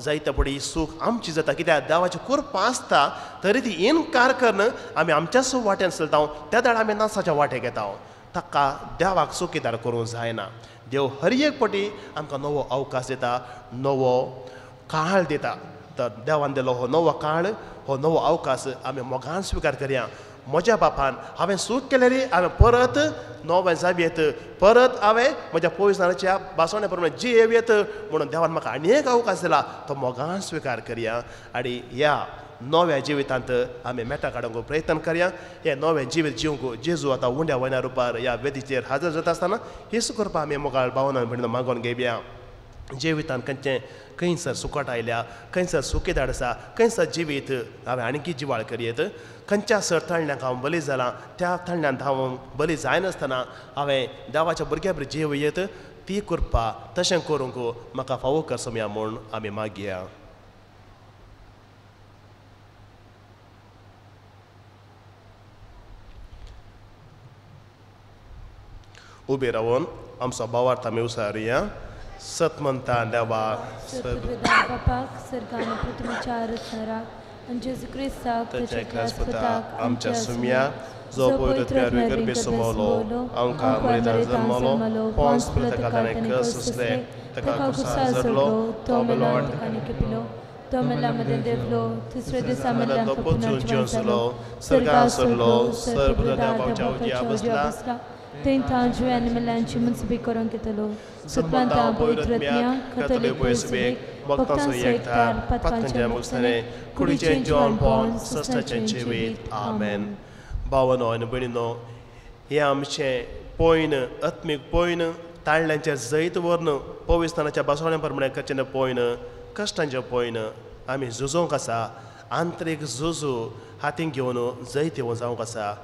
जायते फुडें सूख आमची जाता कित्याक देवाची कृपा आसता तरी ती इनकार करून आमी आमच्याच वाटेन चलता, त्या दाड आमी नासाच्या वाटेक येता. ताका देवाक चुकीदार करूंक जायना. देव हर एक फावटी आमकां नवो अवकाश दिता, नवो काळ दिता. तर देवान दिलो हो नवो काळ, हो नवो अवकाश आमी मोगान स्विकार करया. म्हज्या बापान हांवें सूख केल्यार हांवें परत नवें जावयेत, परत हांवें म्हज्या पवित्र भासवण्या प्रमाणे जियेवयेत म्हणून देवान म्हाका आनी एक अवकाश दिला, तो मोगान स्विकार करया आनी ह्या नव्या जिवितांत आमी मेटां काडूंक प्रयत्न करया. हें नवें जिवीत जिवंक जेजू आतां उंड्या वयना रुपार ह्या वेदीचेर हाजर जाता आसतना हीच करपा आमी मोगाळ भावना भयणीनो मागोवन घेवया. जिवितान खंयचें खंयसर सुकट आयल्या, खंयसर सुकेदाड आसा, खंयसर जिवीत हांवें आणकी जिवाळ करयेत, खंयच्या सर तळण्याक हांव बली जालां त्या तळण्यांत हांव बली जायनासतना हांवें देवाच्या भुरग्या बरी जीव येत ती कृपा तशें करूंक म्हाका फावो कर सोमया म्हूण आमी मागया. उबे रावन आमचो भावार्थ आमी उसारुया. सत म्हणटा देवा बापाक सर्गान पृथ्वीच्या रचणाराक आनी जेजू क्रिस्ताक ताच्या एकल्याच पुताक आमच्या सुम्या जो पवित्र गर्भे समवलो आमकां मरितान जल्मलो पोंस ताका ताणें कस सोंसले ताका कुसार जडलो तो मेलो आनी ताका खेपिलो तो मेला मदें देंवलो तिसऱ्या दिसा मेल्ल्यांक तो पुनर्जिवन जिवन जालो स्वर्गार सरलो सर्व देवाच्या उजव्या बसला थंय तां जिव्यान मेल्ल्यांची मुन्सबी करूंक येतलो. सतमानता पवित्र आत्म्या कथोलीक पयसुबेक भक्तांचो एकठार पातकांचे मुक्तने कुडीचें जिवनपण सस्ताचें जिवीत. आमेन. भावनो आनी भयणीनो, हें आमचें पयन आत्मीक पयन ताळ्यांचें जैत व्हरून पविस्तानाच्या बासोळ्या प्रमाणें करचें पयन कश्टांचें पयन आमी झुजोवंक आसा. आंतरीक झुजू हातीन घेवन जैत येवन जावंक आसा.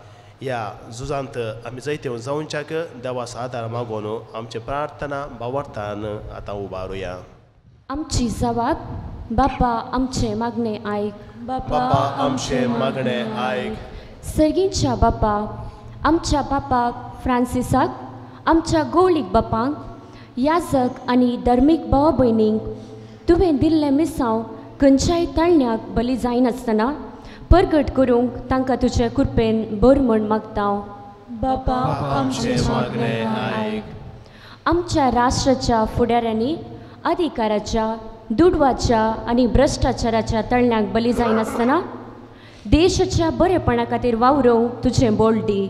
ह्या झुजांत आमी जैत येवन जावच्याक देवाचो आदार मागून आमची प्रार्थना भावार्थान आतां उबारुया. आमची जवाब बापा आमचें मागणें आयक. बापा आमचें मागणें आयक. सर्गींच्या बापा, आमच्या बापा फ्रांसिसाक, आमच्या गौळीक बापांक, याजक आनी धर्मीक भाव भयणींक तुवें दिल्लें मिसांव खंयच्याय तळण्याक बली जायनासतना परगट करूंक तांकां तुजे कृपेन बर म्हण मागता. बापा आमचें मागणें आयक. आमच्या राष्ट्राच्या फुडाऱ्यांनी अधिकाराच्या, दुडवाच्या आनी भ्रश्टाचाराच्या तळण्याक बली जायनासतना देशाच्या बरेपणा खातीर वावरूंक तुजें बोल दी.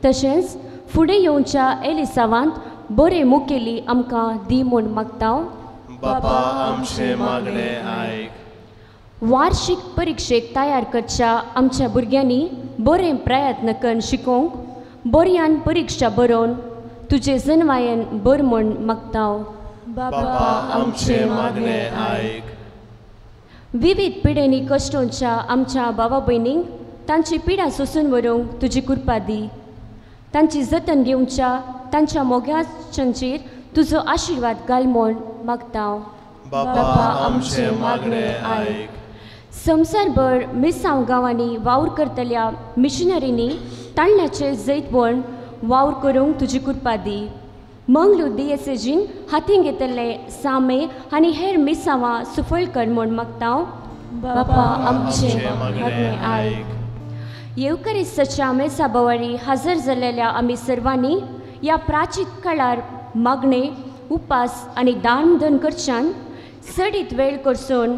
तशेंच फुडें येवच्या एलिसावांत बरे मुखेली आमकां दी म्हूण मागता. बापा आमचें मागणें आयक. वार्षिक परिक्षेक तयार करच्या आमच्या भुरग्यांनी बरें प्रयत्न करून शिकोवंक बऱ्यान परिक्षा बरोवन तुजे जनवायन बर म्हूण मागता. बापा आमचें मागणें आयक. विविध पिडेंनी कश्टोंच्या आमच्या भावा भयणींक तांची पिडा सोसून व्हरूंक तुजी कृपा दी. तांची जतन घेवच्या तांच्या मोग्याचेर तुजो आशिर्वाद घाल म्हूण मागता. बापा आमचें मागणें आयक. संवसारभर मिसांव गांवांनी वावर करतल्या मिशनरींनी तांडल्याचें जैतवण वावर करूंक तुजी कृपा दी. मंगलूर दियेसेजीन हातीन घेतिल्ले सामे आनी हेर मिसांवां सुफळ कर म्हूण मागता. बापा आमचें मागणें आयक. येवकरिस्ताच्या मेसा बोवारी हजर जाल्लेल्या आमी सर्वांनी ह्या प्राचीन काळार मागणें, उपास आनी दान धन करच्यान चडीत वेळ करसून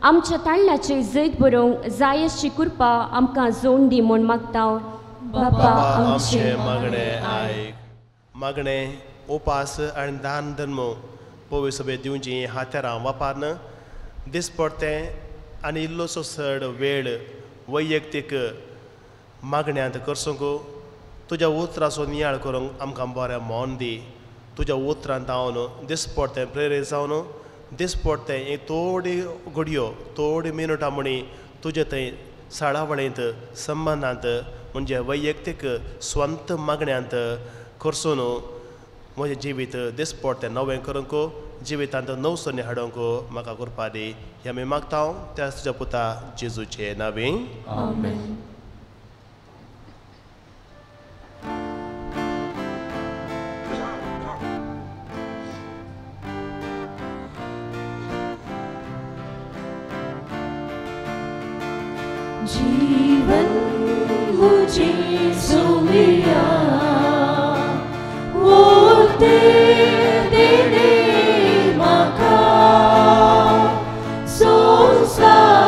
आमच्या तांडल्याचें जैत बरोवंक जाय अशी कृपा आमकां जोड दी म्हूण मागता. बापा आमचें मागणें आयक. मागणें, उपास आनी दान धर्म पवित्र सभेंत दिवचीं हात्यारां वापरून दिसपडतें आनी इल्लोसो चड वेळ वैयक्तीक मागण्यांत करसूंक तुज्या उतराचो नियाळ करूंक आमकां बरें मन दी. तुज्या उतरांत हांव दिसपडतें प्रेरीत जावन दिसपडतें एक थोडी घडयो थोडी मिनटां म्हणी तुजे थंय साळावळींत संबंदांत म्हणजे वैयक्तीक स्वंत मागण्यांत करसून म्हजें जिवीत दिसपडतें नवें करूंक जिवितांत नवसणी हाडूंक म्हाका कृपा दी. हें आमी मागता त्या तुज्या पुता जेजूचे नांवी. आमेन. जीवन मुझे सुमिया वो तेरे माका संसारिया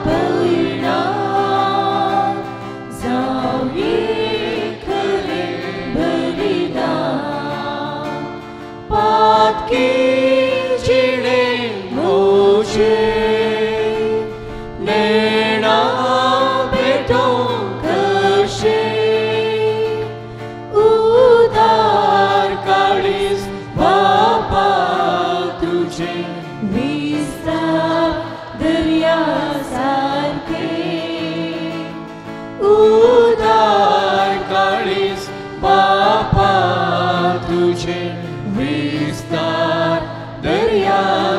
परिणा जावी खरे बलिदान पातकी जिणे मुझे नेणा भेटों कशे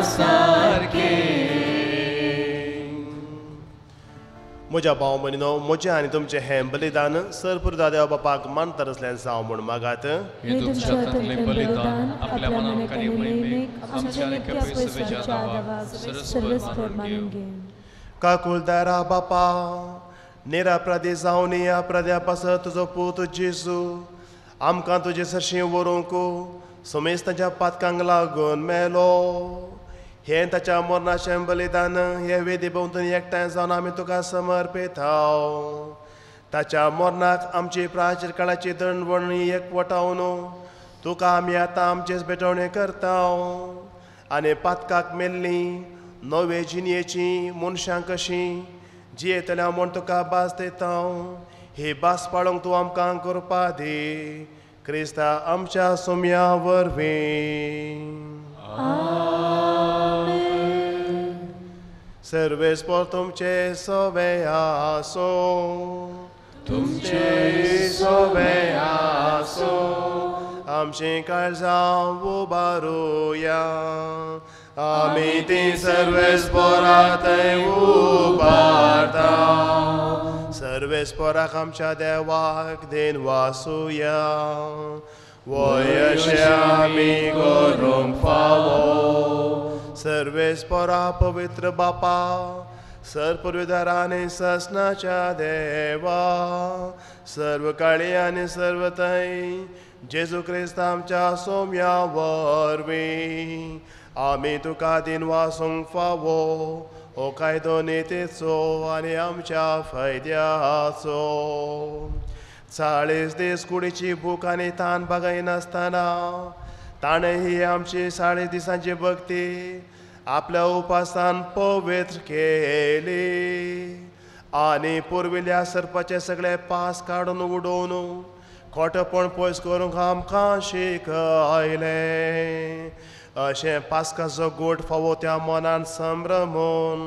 सारके. म्हज्या भाव भयणीनो, म्हजें आनी तुमचें हें बलिदान सरपुरदा देवा बापाक मानता आसल्यान जावं म्हूण मागात. हे तुमच्या हातांतलें बलिदान आपल्या मनाक आनी महिमेक आमच्या आनी क्रिस्ताच्या नांवाक सरस्पर मानून घेवं. काकुळदारा बापा, निरापराधी जावन ह्या अपराध्या पासत तुजो पूत जेजू आमकां तुजे सरशीं व्हरूंक समेस्तांच्या पातकांक लागून मेलो. हें ताच्या मरणाचें बलिदान हे वेदी भोंवतणी एकठांय जावन आमी तुका समर्पिताव. ताच्या मरणाक आमची प्राचीन काळाची दंडवणी एकवटावन तुका आमी आतां आमचेच भेटवणी करताव आनी पातकाक मेल्ली नवे जिणयेची मनशां कशीं जियेतल्या म्हूण तुका भास दिता. ही भास पाळूंक तूं आमकां करपा दी, क्रिस्ता आमच्या सोम्या वरवीं. सर्वेस्पर तुमचे सवे आसो, तुमचे सवे आसो. आमचीं काळजां उबारुया, आमी ती सर्वेस्परा थंय उबारता. सर्वेस्पराक आमच्या देवाक then वासुया, वयशे आमी करूंक फावो. सर्वेस्परा पवित्र बापा, सर्वपुर्विदार आनी ससनाच्या देवा, सर्व काळी आनी सर्व थंय जेजू क्रिस्त आमच्या सोम्या वरवीं आमी तुका दिन वासूंक फावो हो कायदो नितीचो आनी आमच्या फायद्याचो. 40 दीस कुडीची भूक आनी तान भागयनासतना ताणें ही आमची 40 दिसांची भक्ती आपल्या उपासान पवित्र केली आनी पुर्विल्ल्या सर्पाचे सगळे पास काडून उडोवन खोटेपण पयस करूंक आमकां शिकयलें. अशें पास्काचो गोट फावो त्या मनान संभ्रमून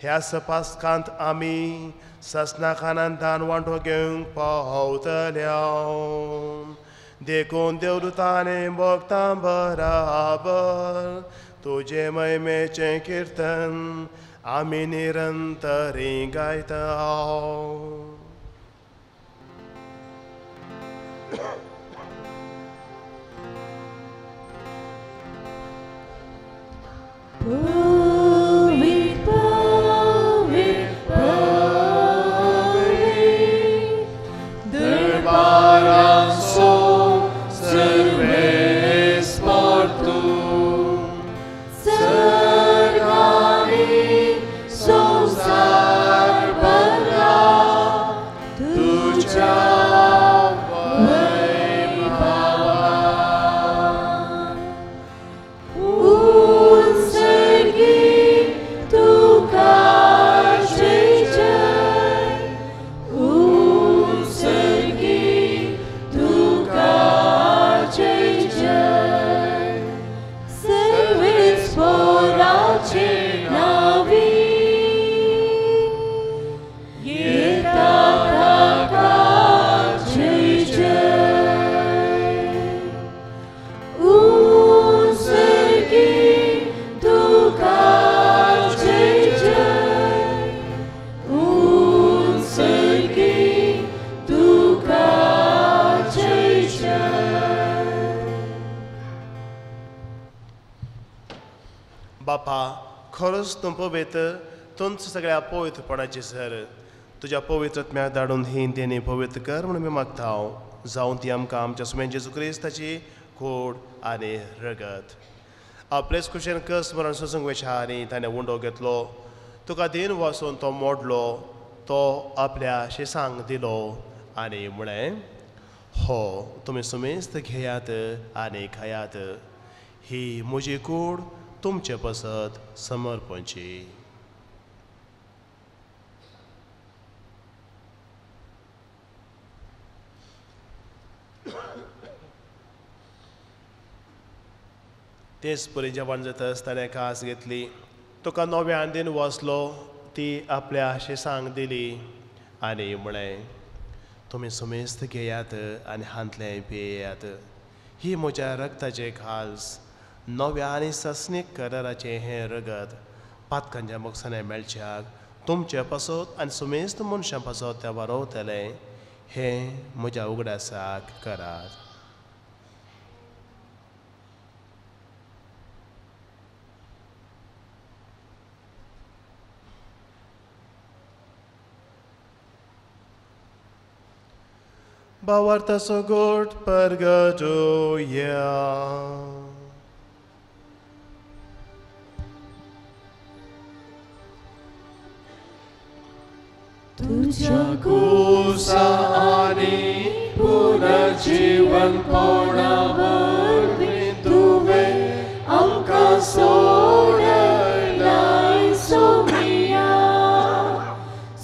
ह्या पास्कांत आमी ससनाखानान दान वांटो घेवंक पावतल्या. देखून देवदूतांनी भक्तां बराबर तुजे महिमेचें किर्तन आमी निरंतरी गायता. पवित्र पवित्र पवित्र दरबारांसो सर्वेस्पर तूं, सर्गानी संवसार भरला तुज्या वैभवान. उत्सर्गी तुका जय जय, उत्सर्गी तुका जय जय, सर्वेस्पराचे नांवी येता ताका जय जय. उत्सर्गी तुका जय जय, उत्सर्गी तुका जय जय. बापा, खरोच तूं पवित्र, तूंच सगळ्या पवित्रपणाची सर. तुज्या पवित्र आत्म्याक धाडून ही देणी पवित्र कर म्हणून आमी मागता हांव, जावं ती आमकां आमच्या सुम्यान जेजू क्रिस्ताची कोड आनी रगत. आपलेच खुशेन कस मरण सोसूंक वेच्या आनी ताणें उंडो घेतलो, तुका दिन वासून तो मोडलो, तो आपल्या शिसांक दिलो आनी म्हळें, हो तुमी सुमेस्त घेयात आनी खायात, ही म्हजी कूड तुमचे पसत समर्पणची. तेच परी जेवण जातच ताणें कास घेतली, तुका नव्यान दिन वसलो, ती आपल्या शिसांक दिली आनी म्हळें, तुमी सुमेस्त घेयात आनी हांतलें पियेयात, ही म्हज्या रक्ताचे खाल्स नव्या आनी सस्नीक कराराचें हें रगत पातकांच्या मोगसाने मेळच्याक तुमचे पासत आनी सुमेस्त मनशां पासत तें वारोवतलें. हें म्हज्या उगडासाक करात. भावार्थाचो गोट परगटोया. तुझ्या कुसा आनी पुनर्जीवनपणा वरवीं तुवें आमकां सोडलाय सोमिया.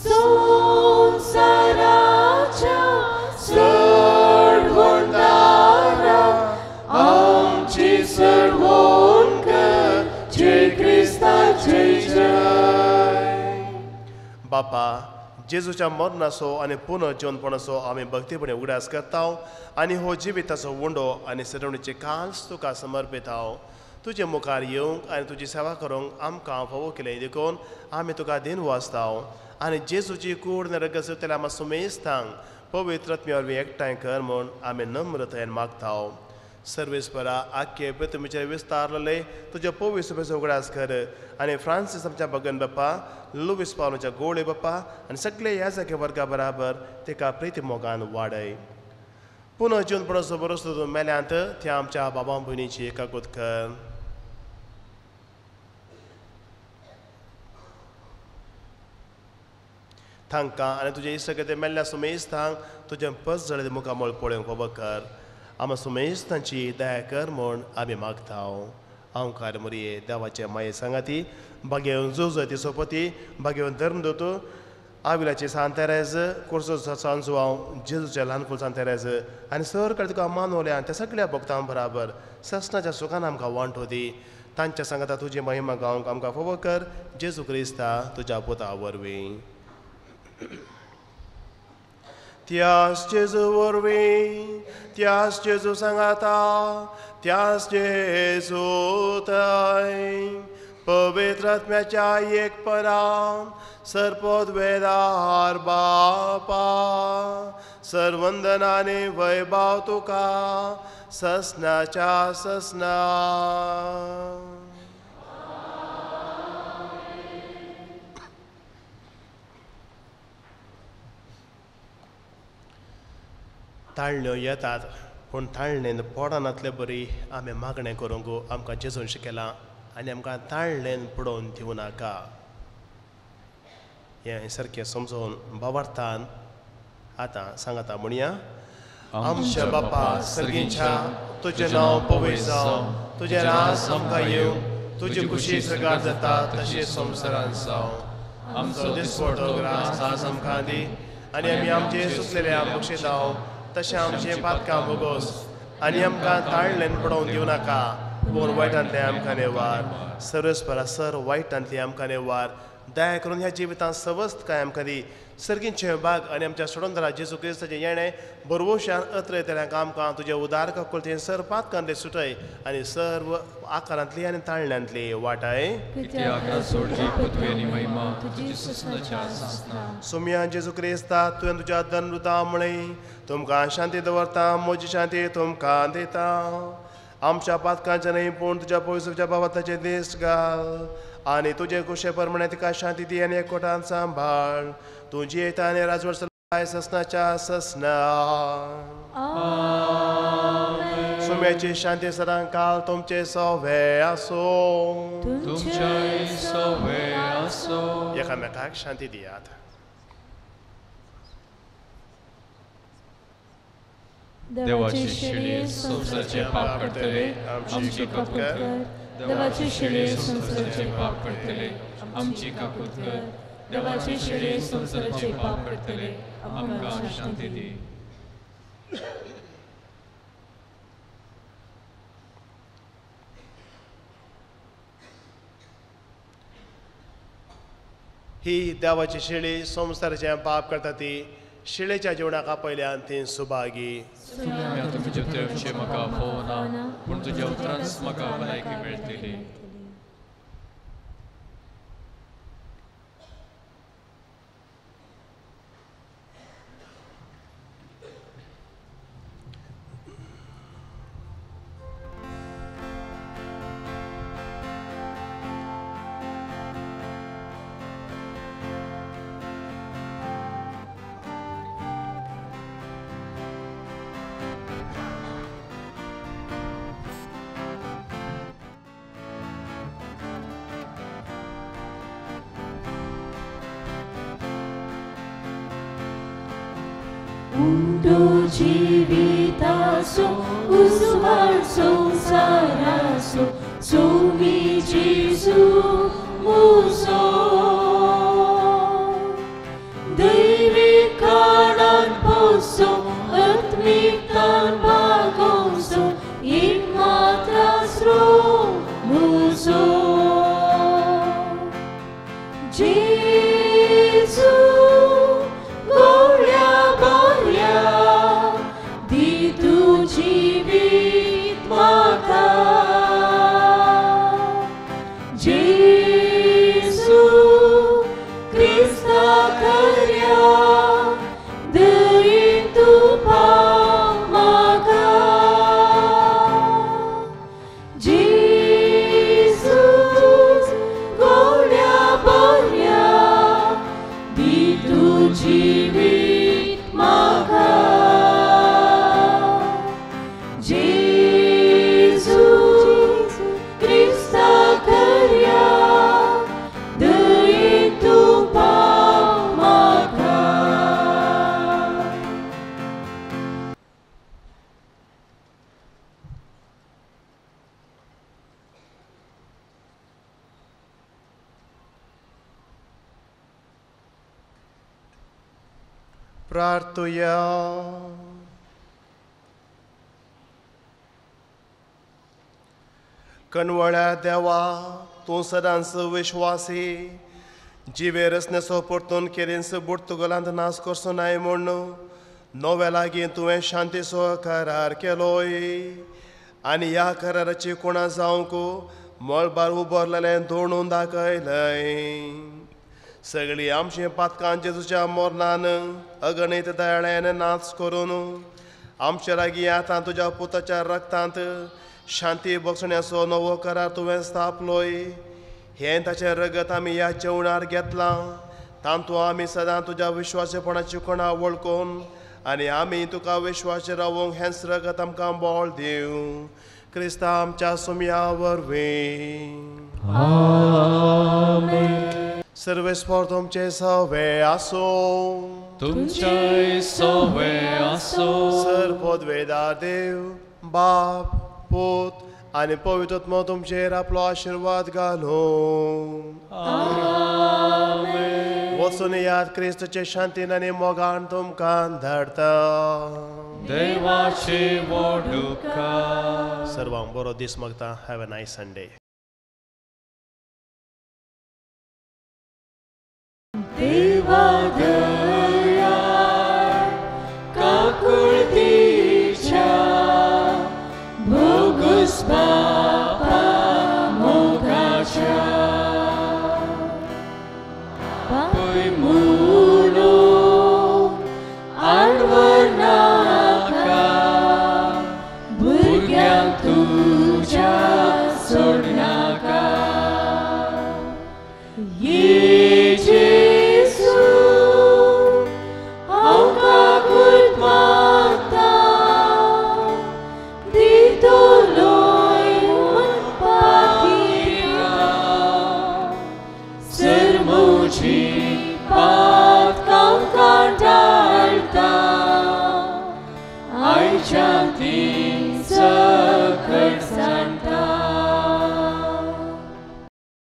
संवसाराच्या सरवणदारा आमची सरवण कर, जय क्रिस्ताचे जय. बापा, जेजूच्या मरणाचो आनी पुनर्जीवनपणाचो आमी भक्तीपणे उगडास करता आनी हो जिविताचो उंडो आनी सरवणीचे कांस तुका समर्पिता. तुजे मुखार येवंक आनी तुजी सेवा करूंक आमकां फावो केलें देखून आमी तुका दिन वाचता आनी जेजूची कूड नरक सोदतल्या आमकां सुमेस्तांक पवित्र आत्म्या वरवीं एकठांय कर म्हूण आमी नम्रतायेन मागता. सर्वेस्परा आख्खे पृथ्वीचेर विस्तारलेले तुज्या पवित्र उगडास कर आनी फ्रांसीस आमच्या भगन बाप्पा, लुवीस पावलोच्या गोळे बाप्पा आनी सगळे ह्या जागे वर्गा बराबर तिका प्रिती मोगान वाडय. पुनः जीवनपणाचो भरोसो तूं मेल्यांत त्या आमच्या बाबा भयणीची काकूत कर. तांकां आनी तुजे इश्ट मेल्ल्या सुमेस्तांक तुजें पस जळें मुखामळ पळोवंक फावो कर. आमा सुमेस्तांची दया कर म्हूण आमी मागता. हांवकार मोरये देवाचे माये सांगाती बागेवन जुजती सोपती बागेवन धर्मदूत आविलाचे सांत तेरेज, कोर्सो सांजुआंव, जेजूचे ल्हान फूल सांत तेरेज आनी सर तुका मानवल्या त्या सगळ्या भक्तां बराबर ससनाच्या सुखान आमकां वांटो दी. तांच्या सांगाता तुजी महिमा गावंक आमकां फावो कर, जेजू क्रिस्ता तुज्या पुता वरवीं. त्यास जेजू वरवीं, त्यास जेजू सांगाता, त्यास जेजू थंय पवित्र आत्म्याच्या एकपणान सर्पोद्वेदार बापा सर्वंदनाने वैभाव तुका ससनाच्या ससना. ताळण्यो येतात पूण ताळणेन पडनातले बरी आमी मागणें करूंक आमकां जेजून शिकयलां आनी आमकां ताळणेन पडोवन दिवं नाका. हें सारकें समजून भावार्थान आतां सांगाता म्हणया. आमच्या बापा सर्गींच्या, तुजें नांव पवित्र जावं, तुजें राज आमकां येवं, तुजी खुशी सर्गार जाता तशी संवसारांत जावं. आमचो दिसवडो ग्रास आज आमकां दी आनी आमी आमचे सुचलेल्या बक्षिताव तशें आमचें पातकां भोगोस आनी आमकां ताळणेन पडोवन दिवं नाका, पूण वायटांतलें आमकां नेवार. सर्वेस्परा सर वायटांतली आमकां नेवार. दया करून ह्या जिवितांत सवस्त काय आमकां दी. सर्गींचे भाग आनी आमच्या सोडोंदरा जेजू क्रिस्ताचें येणें बरवशान अत्रयतल्यांक आमकां तुजें उदार काकुळतेन सर पातकांतले सुटय आनी सर्व आकारांतली आनी ताळण्यांतली वाटाय. सुम्या जेजू क्रिस्ता, तुवें तुज्या धनवृता म्हळें, तुमकां शांती दवरता, म्हजी शांती तुमकां दिता. आमच्या पातकांचे न्हय पूण तुज्या पयसुच्या बाबाताचे दीस घाल आनी तुजे कुशे प्रमाणे तिका शांती दी आनी एकवटान सांबाळ. तूं जियेता आनी राजवट चलय ससनाच्या ससना. सुम्याची शांती सदां काल तुमचे सवे आसूं. एकामेकाक शांती दियात. देवाची शिडी संवसाराचे पाप काडटले, आमची काकूत कर. देवाची शिडी संवसाराचे पाप काडटले, आमची काकूत कर. देवाची शिडी संवसाराचे पाप काडटले, आमकां शांती दी. ही देवाची शेळी संवसाराचें पाप करता ती शिळेच्या जेवणाक आपयल्यान ती सुभागी. तुमचे म्हाका आपोवना पूण तुज्या उतरांच म्हाका भलायकी मेळटली. जीवितासो उजवाड संसारासो सुमी जेजू मुजो दैवी काळान पोसो आत्मिकतान बागोवचो एक मात्र आसरो मुजो जेजू गोळ्या बऱ्या दी तूं जिवीत म्हाका जेजू क्रिस्ता खऱ्या दयेन तूं पाव म्हाका जेजू गोळ्या बऱ्या दी तूं जिवीत म्हाका जेजू क्रिस्ता खऱ्या दयेन तूं पाव म्हाका. प्रार्थुया. कणवळ्या देवा तूं सदांच विश्वासी जिवे रचनेचो परतून केरींस बुडतुगलांत नाश करचो नाय म्हूण नव्या लागीं तुवें शांतीचो करार केलोय आनी ह्या कराराची कोणा जावंक मळबार उबरलेलें दोणून दाखयलय. सगळीं आमची पातकां जेजूच्या मोरनान अगणीत दयाळ्यान नाच करून आमच्या लागीं आतां तुज्या पुताच्या रक्तांत शांती बक्षण्याचो नवो करार तुवें स्थापलोय. हें ताचें रगत आमी ह्या जेवणार घेतलां तातूंत आमी सदां तुज्या विश्वासेपणाची कोणा वळखून आनी आमी तुका विश्वास रावूंक हेंच रगत आमकां बळ दिवं. क्रिस्ता आमच्या सुमया वरवीं. सर्वेस्पर तुमचे सवे आसूं. तुमचे सवे आसूं. सर पदवेदार देव बाप पूत आनी पवित्र आत्मो तुमचेर आपलो आशिर्वाद घालूं. वचून याद क्रिस्तचे शांतीन आनी मोगान तुमकां धाडटा. देवाचे व्हड उपकार. सर्वांक बरो दीस मागता. Have a nice Sunday. देवा दया काकुळतीच्या भोगूस बापा मोगाच्या पय म्हणून आडवर नाका भुरग्यांक तुज्या सोडनाका. ये जेजू हांव काकूट मागता दितलोय म्हूण पातयेता सर म्हजी पातकां टाळटा आयच्या ती